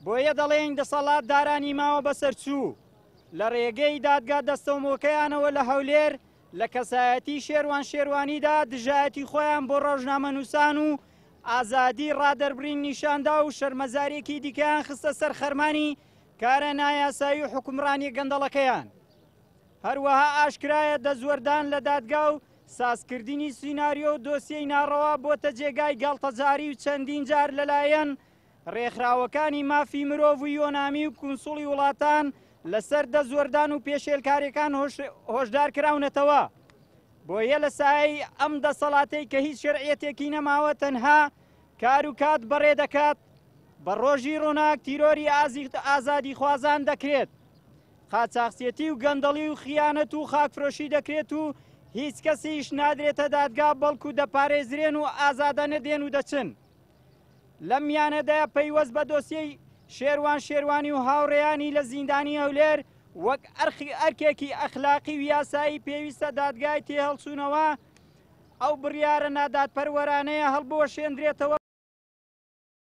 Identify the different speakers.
Speaker 1: بۆیە دەڵێین دەسەڵاتدارانی ماوە بەسەرچوو لە ڕێگەی دادگا دەستەومۆکەیانەوە لە هەولێر لە کەسایەتی شێروان شێروانیدا دژایەتی خۆیان بۆ ڕۆژنامەنووسان و ئازادی ڕادەربڕین نیشاندا و شەرمەزاریەکی دیکەیان خستە سەر خەرمانی کارە نایاسایی و حوکمڕانیە گەندەڵەکەیان. هەروەها ئاشکرایە دەستوەردان لە دادگا و سازکردنی سیناریۆ و دۆسیەی ناڕەوا بۆتە جێگای گاڵتەجاری و چەندین جار لەلایەن ڕێکخراوەکانی مافی مرۆڤ و یۆنامی و کونسوڵی وڵاتان لەسەر دەستوەردان و پێشێلکاریەکان هۆشدار کراونەتەوە. بۆیە لە سایەی ئەم دەسەڵاتەی کە هیچ شەرعیەتێکی نەماوە تەنها کار و کات بەڕێ دەکات، بە ڕۆژی ڕووناک تیرۆری ئازادیخوازان دەکرێت، قاچاخچێتی و گەندەڵی و خیانەت و خاکفرۆشی دەکرێت و هیچ کەسیش نادرێتە دادگا بەڵکو دەپارێزرێن و ئازادانە دێن و دەچن. لەم میانەدا پەیوەست بە دۆسیەی شێروان شێروانی و هاوڕێیانی لە زیندانی هەولێر وەک ئەرکێکی ئەخلاقی و یاسایی پێویستە دادگای تێهەڵچوونەوە ئەو بڕیارە نادادپەروەرانەیە هەڵبوەشێندرێتەوە.